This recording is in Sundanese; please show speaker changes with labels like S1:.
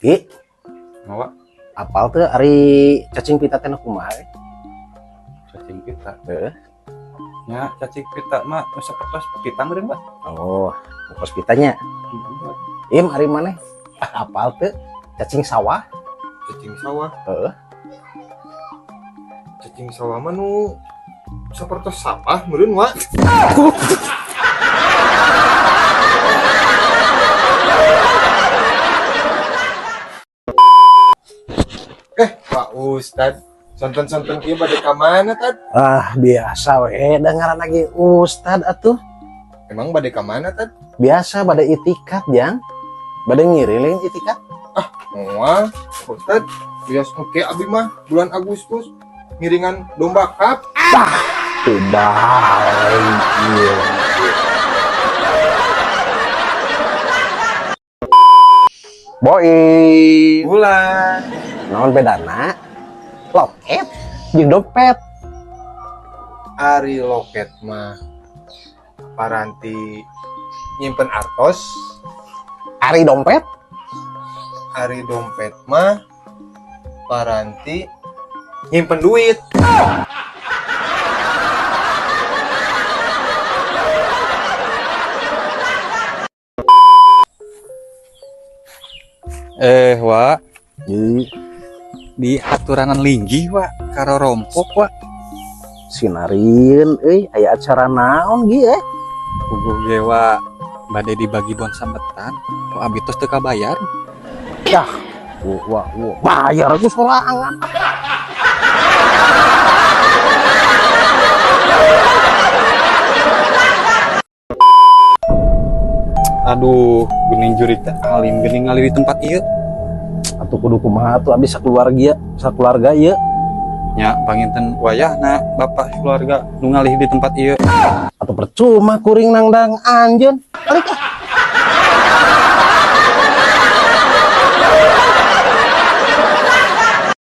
S1: Ih,
S2: Mawa.
S1: Apal tuh ari cacing pita teh nu kumaha eh?
S2: Cacing pita.
S1: Heeh.
S2: Nya, cacing pita mah nu sapertos pita meureun, Pak.
S1: Oh, kos pitanya. Im, ari maneh apal teu cacing sawah?
S3: Cacing sawah?
S1: Heeh.
S3: Cacing sawah mah nu sapertos sapah meureun, Wa. Eh, Pak Ustad, sonten-sonten kieu bade ka mana, Tad?
S1: Ah, biasa we, da ngaran lagi ustad atuh.
S3: Emang bade ka mana, Tad?
S1: Biasa bade itikat, jang. Bade ngiriling itikat.
S3: Moal, Pak Ustad, bias oke abi mah bulan Agustus ngiringan domba cup.
S1: Tidak, iya. Boy,
S3: Bulan.
S1: Naon bedana? Loket jeung dompet.
S3: Ari loket mah paranti nyimpen artos.
S1: Ari dompet?
S3: Ari dompet mah paranti nyimpen duit.
S2: Eh, Wa,
S1: Jadi
S2: di aturanan linggih, Wa, karo rompok, Wa.
S1: Sinarin euy, aya acara naon gi eh?
S2: Puguh ge, Wa, bade dibagi bon sambetan, kok abi tos teu kabayar.
S1: Yah, wah wah wah, bayar aku sorangan.
S2: Aduh, geuning jurig teh alim geuning ngalih di tempat ieu.
S1: Atuh kudu kumaha atuh, abis sakeluarga sakeluarga ieu?
S2: Nya, panginten wayahna bapak keluarga nu ngalih di tempat ieu.
S1: Atau percuma kuring nangdang anjeun. Balik ah.